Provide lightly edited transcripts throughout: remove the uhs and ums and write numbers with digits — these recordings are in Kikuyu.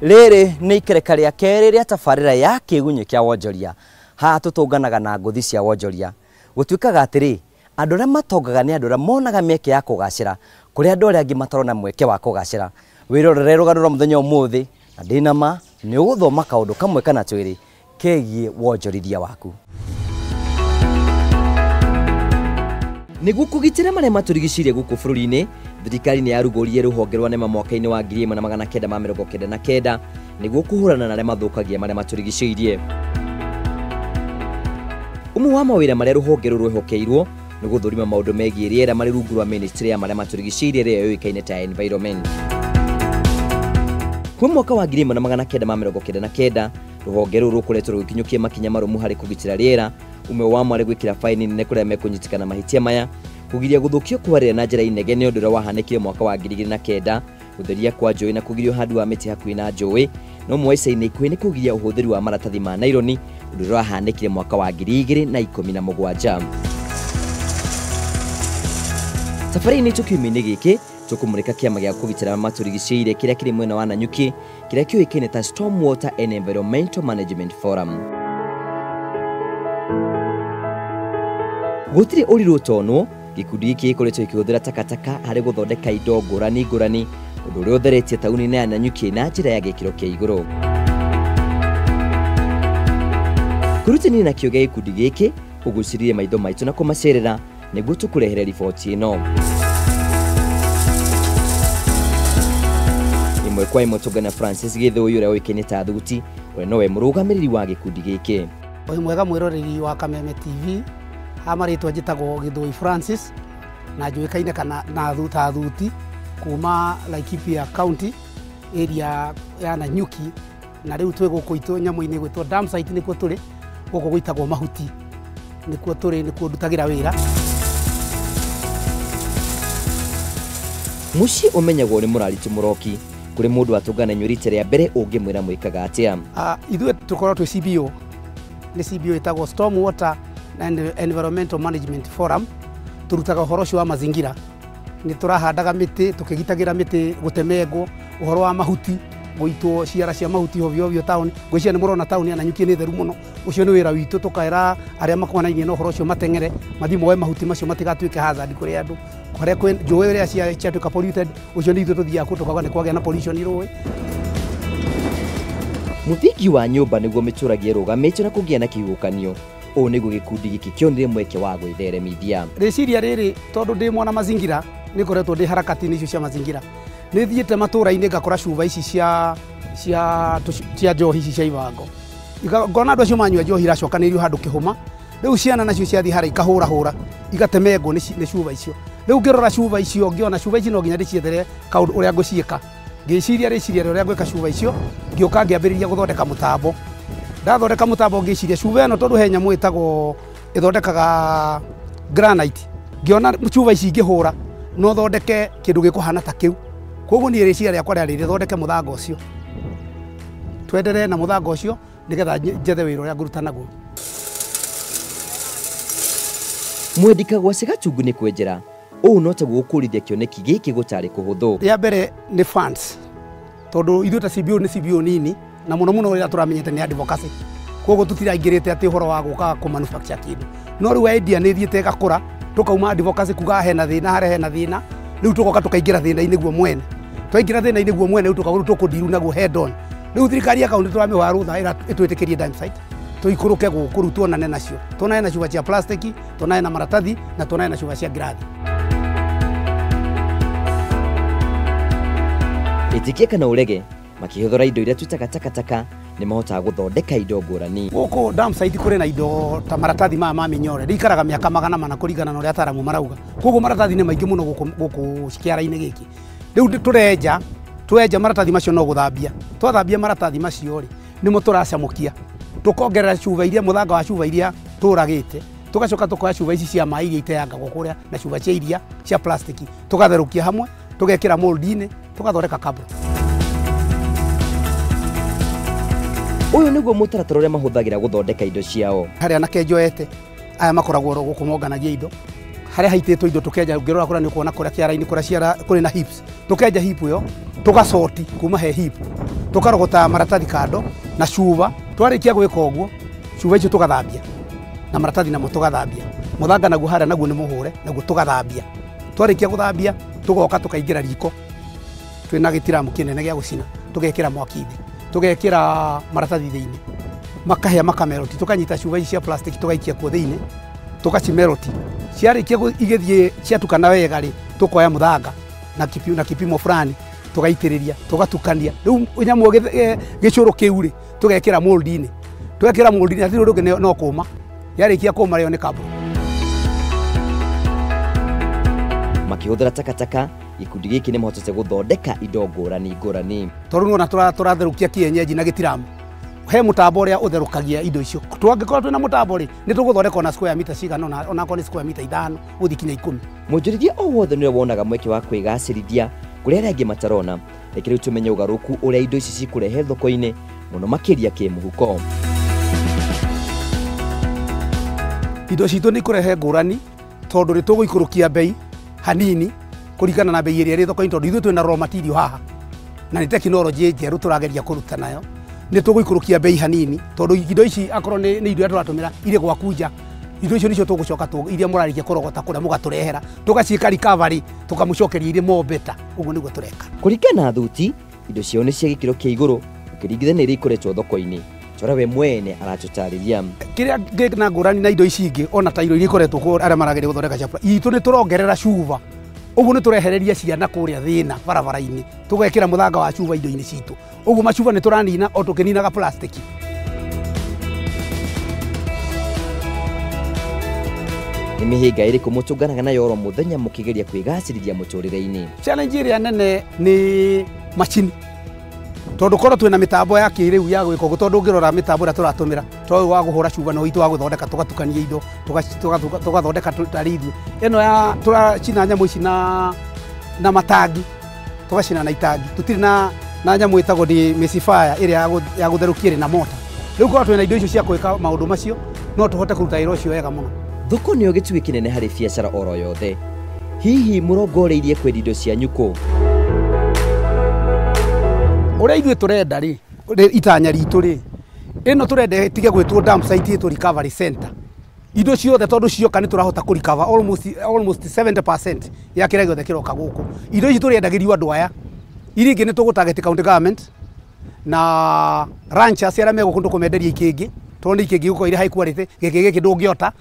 Rĩrĩ nĩ ikereka rĩa kerĩ rĩa tabarĩra ya kĩgunyĩ kĩa wonjoria. Haha tũtũnganaga na ngũthi cia wonjoria. Gũtuĩkaga atĩrĩ, andũ arĩa matongaga nĩ andũ arĩa monaga mĩeke ya kũgacĩra, kũrĩ andũ arĩa angĩ matarona mweke wa kũgacĩra. Wĩrorere rũgano rwa mũthenya ũmũthĩ, na ndĩna ma nĩ ũgũthoma kaũndũ kamwe kana twĩrĩ kegiĩ wonjorithia waku. Nĩguo kũgitĩra marĩa matũrigicĩirie gũkũ bũrũri-inĩ, thirikari nĩ yarugũririe rũhonge rwa NEMA mwaka-inĩ wa 1999 nĩguo kũhũrana na arĩa mathũkagia marĩa matũrigicĩirie. Ũmwe wa mawĩra marĩa rũhonge rũrũ rwĩhokeirwo nĩ gũthũrima maũndũ megiĩ rĩera marĩ rungu rwa ministry ya marĩa matũrigicĩirie ĩrĩa yũĩkaine ta environment. Kuma mwaka wa 1999 rũhonge rũrũ rũkoretwo rũgĩkinyũkia makinya marũmu harĩ kũgitĩra rĩera, ũmwe wamo arĩ gwĩkĩra baini nene kũrĩa mekũnyitĩkana mahĩtia maya, kũgiria gũthũkio kwa rĩera na njĩra inegene ũndũ ũrĩa wahanĩkire mwaka wa 2009, gũtheria kwa njũĩ na kũgiria ũhandi wa mĩtĩ hakuhĩ na njũĩ, no ũmwe wa ica-inĩ ikuhĩ nĩ kũgiria ũhũthĩri wa maratathi ma naironi, ũndũ ũrĩa wahanĩkire mwaka wa 2017. Tabarĩra-inĩ itũ kiumia-inĩ gĩkĩ tũkũmũrĩka kĩama gĩa kũgitĩra matũrigicĩirie kĩrĩa kĩrĩ mwena wa Nanyuki, kĩrĩa kĩũĩkaine ta Stormwater and Environmental Management Forum. Gũtirĩ ũrirũ ũtonwo, gĩkundi gĩkĩ gĩkoretwo gĩkĩhũthĩra takataka harĩ gũthondeka indo ngũrani ngũrani, ũndũ ũrĩa ũtheretie taũni-inĩ ya Nanyuki na njĩra ya gĩkĩro kĩa igũrũ. Kũrutania na kĩo gĩa gĩkundi gĩkĩ, ũgucĩrĩrie maitho maitũ na kũmacerera nĩguo tũkũrehere riboti ĩno. Ĩmwe kwa ĩmwe tũngana Francis Gĩthũi ũrĩa ũĩkaine ta Thuti, ũrĩa nowe mũrũgamĩrĩri wa gĩkundi gĩkĩ. Ũyũ mwega mwĩroreri wa Kameme TV, ha marĩtwa njĩtagwo Gĩthũi Francis na njũĩkaine kana na ta Thuti kuma Laikipia County area ya Nanyuki, na rĩu twĩ gũkũ itũ nyamũ-inĩ gwĩtwo dam site nĩkuo tũrĩ, gũkũ gwĩtagwo Mahuti nĩkuo tũrĩ, nĩkuo ndutagĩra wĩra. Mũciĩ ũmenyagwo nĩ mũraritu mũroki, kũrĩ mũndũ atũngana inyuĩ rita rĩa mbere ũngĩmwĩra mwĩkaga atĩa? Ithuĩ tũkoragwo twĩ CBO, nĩ CBO ĩtagwo Stormwater and Environmental Management Forum. Tũrutaga ũhoro ũcio wa mazingira, nĩ tũrahandaga mĩtĩ, tũkĩgitagĩra mĩtĩ gũtemengwo, ũhoro wa mahuti gũitwo ciara cia mahuti ovyo ovyo taũni. Ngwĩciria nĩ mũrona taũni ya Nanyuki nĩ theru mũno. Ũcio nĩ wĩra witũ, tũkaĩra arĩa makonainie na ũhoro ũcio mateng'ere mathiĩ moe mahuti macio matigatuĩke hazard kũrĩ andũ. Kũrĩa kwĩ njũĩ ĩrĩa ciatuĩka polluted, ũcio nĩ ithuĩ tũthiaga kũu tũkauga nĩ kwagĩa na pollution rũĩ. Mũthingi wa nyũmba nĩguo mĩtũragie ĩrũgamĩtio na kũgĩa na kĩhuhũkanio. Ũũ nĩguo gĩkundi gĩkĩ kĩonire mweke wa gwĩtheremithia. Rĩciria rĩrĩ tondũ ndĩ mwana mazingira, nĩ ngoretwo ndĩ harakati-inĩ icio cia mazingira. Nĩ thiĩte matũra-inĩ ngakora cuba ici cia njohi ici cia ibango. Ngona andũ acio manyua njohi iracokanĩrĩrio handũ kĩhũma. Rĩu ciana nacio ciathiĩ harĩa ikahũrahũra, igatemengwo nĩ cuba icio. Rĩu ngĩrora cuba icio ngĩona cuba ici no nginya ndĩciethere kaũndũ ũrĩa ngũciĩka. Ngĩciria rĩciria rĩa ũrĩa ngwĩka cuba icio, ngĩũka ngĩambĩrĩria gũthondeka mũtambo. Ndathondeka mũtambo ngĩciria cuba ĩno tondũ he nyamũ ĩtagwo ĩthondekaga granite. Ngĩona cuba ici ingĩhũra no thondeke kĩndũ gĩkũhana ta kĩu. Koguo niĩ rĩciria rĩakwa rĩarĩ rĩthondeke mũthanga ũcio, twenderee na mũthanga ũcio nĩgetha njethe wĩra ũrĩa ngũruta naguo. Mwendi Kagwacĩ Gatungu nĩ kwenjera, ũũ no taguo gũkũrithia kĩoneki gĩkĩ gũtarĩ kũhũthũ. Rĩa mbere nĩ funds, tondũ ithuĩ ta CBO nĩ CBO nini na mũno mũno ũrĩa tũramenyete nĩ advocacy, koguo tũtiraingĩrĩte atĩ ũhoro wa gũka kũ manufacture kĩndũ. No rĩu idea nĩ ĩthiĩte ĩgakũra, tũkauma advocacy kuga hena thĩna harĩa hena thĩna, rĩu tũgoka tũkaingĩra thĩna-inĩ guo mwene. Twaingĩra thĩna-inĩ guo mwene rĩu tũkauga rĩu tũkũndiru naguo head on. Rĩu thirikari ya kaunti tũramĩhoya rũtha ĩtwĩtĩkĩrie dam site, tũikũrũke gũkũ rĩu tuonane nacio, tuonane na cuba cia plastiki, tuonane na maratathi na tuonane na cuba cia ngirathi. Ĩtĩkia kana ũrege, makĩhũthĩra indo iria twĩtaga takataka nĩ mahotaga gũthondeka indo ngũrani. Gũkũ dam site kũrĩ na indo ta maratathi maya ma mĩnyore, rĩikaraga mĩaka 400 kũringana na ũrĩa ataaramu marauga. Koguo maratathi nĩ maingĩ mũno gũkũ kĩara-inĩ gĩkĩ. Rĩu tũrenja, twenja maratathi macio no gũthambia. Twathambia maratathi macio rĩ, nĩmo tũracamũkia. Tũkongerera cuba iria, mũthanga wa cuba iria tũragĩte. Tũgacoka tũkoya cuba ici cia maĩ iria iteangagwo kũrĩa na cuba cia iria cia plastiki. Tũgatherũkia hamwe, tũgekĩra mold-inĩ, tũgathondeka kabro. Ũyũ nĩguo mũtaratara ũrĩa mahũthagĩra gũthondeka indo ciao. Harĩa anake njoete, aya makoragwo oro gũkũ monganagia indo. Harĩa haitĩtwo indo tũkenja, ũngĩrora kũrĩa nĩ ũkuona kũrĩa kĩara-inĩ kũrĩa ciara kũrĩ na hips. Tũkenja hip ĩyo, tũgacoti kuma he hip. Tũkarogota maratathi kando na cuba. Twarĩkia gwĩka ũguo, cuba icio tũgathambia na maratathi namo tũgathambia. Mũthanga naguo harĩa naguo nĩ mũhũre, naguo tũgathambia. Twarĩkia gũthambia, tũgoka tũkaingĩra riko. Twĩna gĩtiramu kĩnene gĩa gũcina, tũgekĩra mwaki thĩ, tũgekĩra maratathi thĩinĩ, makahĩa makameroti. Tũkanyita cuba ici cia plastic tũgaikia kuo thĩinĩ, tũgacimeroti. Ciarĩkia igĩthiĩ ciatukana wega rĩ, tũkoya mũthanga na kipimo fulani tũgaitĩrĩria, tũgatukania. Rĩu nyamũ gĩcũrũ kĩu rĩ, tũgekĩra mold-inĩ. Twekĩra mold-inĩ, hatirĩ ũndũ ũngĩ no kũma. Yarĩkia kũma rĩo nĩ kambũ. Makĩhũthĩra takataka, gĩkundi gĩkĩ nĩmahotete gũthondeka indo ngũrani ngũrani. Tondũ nĩwona tũratherũkia kienyeji na gĩtiramu. He mũtambo ũrĩa ũtherũkagia indo icio. Twangĩkorwo twĩna mũtambo rĩ, nĩ tũgũthondeka ona square mita cigana ũna, onakorwo nĩ square mita 5 gũthiĩ kinya 10. Mwonjorithia o wothe nĩwe wonaga mweke wa kwĩgacĩrithia kũrĩ arĩa angĩ matarona. Reke rĩu tũmenye ũgarũrũku ũrĩa indo ici cikũrehe thoko-inĩ, mũno makĩria kĩmũhuko. Indo citũ nĩ ikũrehe ngũrani tondũ nĩ tũgũikũrũkia bei hanini kũringana na bei ĩrĩa ĩrĩ thoko-inĩ, tondũ ithuĩ twĩna raw material haha na nĩ tekinoronjĩ njerũ tũrageria kũruta nayo. Nĩ tũgũikũrũkia bei hanini tondũ indo ici akorwo nĩ indo iria tũratũmĩra irĩ gwaku nja, indo icio nĩcio tũgũcoka iria mũrarĩkia kũrogota kũrĩa mũgatũrehera, tũgaciĩka recovery, tũkamũcokeria irĩ more better. Ũguo nĩguo tũreka. Kũringana na Thuti, indo ciao nĩ cia gĩkĩro kĩa igũrũ ũkĩringithania iria ikoretwo thoko-inĩ. Twara we mwene aratũtarĩria. Kĩrĩa ngĩ na ngũrani na indo ici ingĩ, ona ta indo iria ikoretwo kũu arĩa marageria gũthondeka chakula itũ, nĩ tũrongerera cuba. Ũguo nĩ tũrehereria ciana kũrĩa thĩna barabara-inĩ, tũgekĩra mũthanga wa cuba indo-inĩ citũ. Ũguo macuba nĩ tũranina o tũkĩninaga plastiki. Nĩ mĩhĩnga ĩrĩkũ mũtũnganaga nayo oro mũthenya mũkĩgeria kwĩgacĩrithia mũtũrĩre-inĩ? Challenge ĩrĩa nene nĩ macini, tondũ korwo twĩna mĩtambo ya kĩrĩu ya gwĩka ũguo, tondũ ũngĩrora mĩtambo ĩrĩa tũratũmĩra, to ũyũ wa kũhũra cuba na ũyũ witũ wa gũthondeka, tũgatukania indo, tũgathondeka tarĩ ithuĩ. Ĩno ya tũracina nyamũ ici na matangi, tũgacina na itangi. Tũtirĩ na nyamũ ĩtagwo nĩ mĩcibaya ĩrĩa ya gũtherũkia ĩrĩ na mota. Rĩu korwo twĩna indo icio cia gwĩka maũndũ macio, no tũhote kũruta wĩra ũcio wega mũno. Thoko nĩyo gĩtugĩ kĩnene harĩ biacara oro yothe. Hihi mũrongoreirie kwendia indo cianyu kũ? Ũrĩa ithuĩ tũrenda rĩ, itanya ritũ rĩ, ĩno tũrenda ĩtige gwĩtwo dump site, ĩtwo recovery center. Indo ciothe tondũ cioka nĩ tũrahota kũ recover almost 70% ya kĩrĩa gĩothe kĩroka gũkũ. Indo ici tũrendagĩrio andũ aya, iria ingĩ nĩ tũgũ target county government na ranchers arĩa me gũkũ, tũkũmenderia ikĩngĩ, tondũ nĩ ikĩngĩ gũkorwo irĩ high quality. Gĩkĩ gĩkĩ ndũngĩota,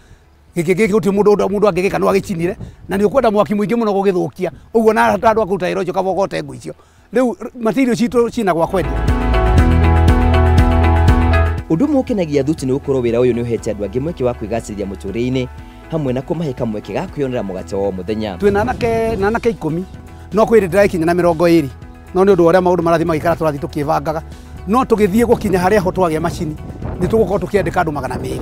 gĩkĩ gĩkĩ gũtirĩ mũndũ angĩgĩka no agĩcinire, na nĩ ũkwenda mwaki mũingĩ mũno gũgĩthũkia. Ũguo na andũ a kũruta wĩra ũcio kaba ũgote ngũ icio. Rĩu material citũ cina gwa kwendia. Ũndũ ũmwe ũkenagia Thuti nĩ gũkorwo wĩra ũyũ nĩ ũhete andũ angĩ mweke wa kwĩgacĩrithia mũtũrĩre-inĩ, hamwe na kũmahe kamweke ga kwĩyonera mũgate wa o mũthenya. Twĩna anake 10, no kwĩ hĩndĩ ndĩragĩkinya na 20, no nĩ ũndũ wa ũrĩa maũndũ marathiĩ magĩikara tũrathiĩ tũkĩbangaga. No tũgĩthiĩ gũkinya harĩa ho twagĩa macini, nĩ tũgũkorwo tũkĩandĩka andũ 200.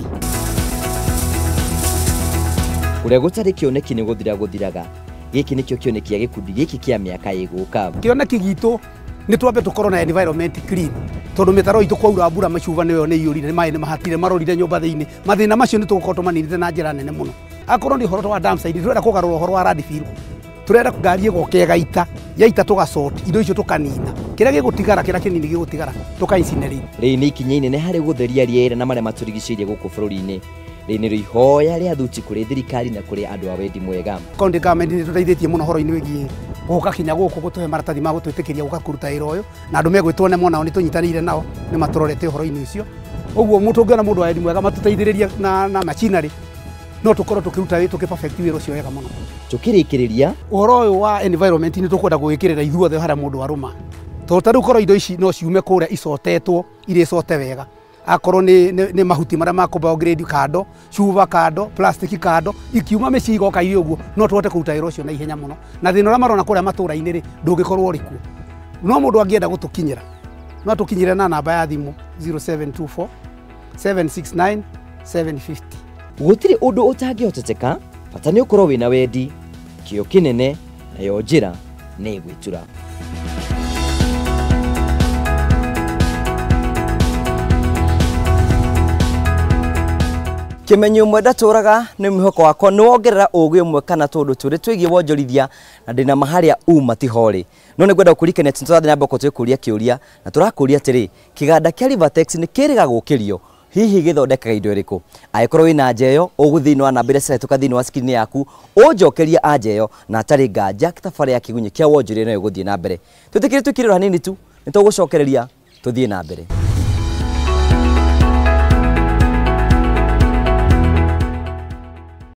Kũrĩa gũtarĩ kĩoneki nĩ gũthira gũthiraga. Gĩkĩ nĩkĩo kĩoneki gĩa gĩkundi gĩkĩ kĩa mĩaka ĩgũka. Kĩoneki gitũ nĩ twambe tũkorwo na environment clean, tondũ mĩtaro itũ kwaura mbura macuba nĩyo nĩ iyũrire, maĩ nĩ mahatire, marorire nyũmba thĩinĩ. Mathĩna macio nĩ tũgũkorwo tũmaninĩte na njĩra nene mũno. Akorwo nĩ ũhoro wa dump site, tũrenda kũgarũra ũhoro wa landfill. Tũrenda ngari ĩgoka ĩgaita, yaita tũgacoti, indo icio tũkanina. Kĩrĩa gĩgũtigara, kĩrĩa kĩnini gĩgũtigara, tũka incinerate. Rĩrĩ nĩ ikinya inene harĩ gũtheria rĩera na marĩa matũrigicĩirie gũkũ bũrũri-inĩ. Rĩrĩ nĩrĩo ihoya rĩa Thuti kũrĩ thirikari na kũrĩ andũ a wendi mwega. County government nĩ tũteithĩtie mũno ũhoro-inĩ wĩgiĩ gũka kinya gũkũ gũtũhe maratathi ma gũtwĩtĩkĩria gũka kũruta wĩra ũyũ, na andũ megwĩtwo nemo nao nĩ tũnyitanĩire nao, nĩ matũrorete ũhoro-inĩ ũcio. Ũguo mũtũngĩona mũndũ wa wendi mwega matũteithĩrĩrie na machinery, no tũkorwo tũkĩruta wĩ tũkĩ perfect wĩra ũcio wega mũno. Tũkĩrĩkĩrĩria ũhoro ũyũ wa environment nĩ tũkwenda gũgĩkĩrĩra ithuothe harĩa mũndũ arũma, tondũ ta rĩu korwo indo ici no ciume kũrĩa icotetwo irĩ cote wega, akorwo nĩ mahuti marĩa ma kũ biograde kando, cuba kando, plastic kando, ikiuma mĩciĩ igoka irĩ ũguo, no tũhote kũruta wĩra ũcio na ihenya mũno. Na thĩna ũrĩa marona kũrĩa matũra-inĩ rĩ, ndũngĩkorwo ũrĩ kuo. No mũndũ angĩenda gũtũkinyĩra, no atũkinyĩre na namba ya thimũ 0724 769 750. Gũtirĩ ũndũ ũtangĩhoteteka, bata nĩ ũkorwo wĩna wendi, kĩo kĩnene, nayo njĩra nĩ ĩgwĩtura. Kĩmenyi ũmwe ndatũraga nĩ mwĩhoko wakwa nĩ wongerera ũgĩ ũmwe kana tũndũ tũrĩ twĩgiĩ wonjorithia na ndĩna ma harĩa uma tiho rĩ. No nĩ ngwenda gũkũririkania atĩ nĩtũrathiĩ na mbere twĩkũria kĩũria na tũrakũria atĩrĩ, kĩganda kĩa Rivatex nĩ kĩrĩga gũkĩrio, hihi gĩthondekaga indo ĩrĩkũ? Angĩkorwo wĩna anja ĩyo, ũgũthiĩ thĩinĩ wa namba iria cirahĩtũka thĩinĩ wa screen yaku, ũnjokerie anja ĩyo, na hatarĩ nganja tabarĩra ya kĩgunyĩ kĩa wonjoria no ĩgũthiĩ na mbere. Twĩtĩkĩre twĩkĩrĩrwo hanini tu, nĩ tũgũcokereria tũthiĩ na mbere.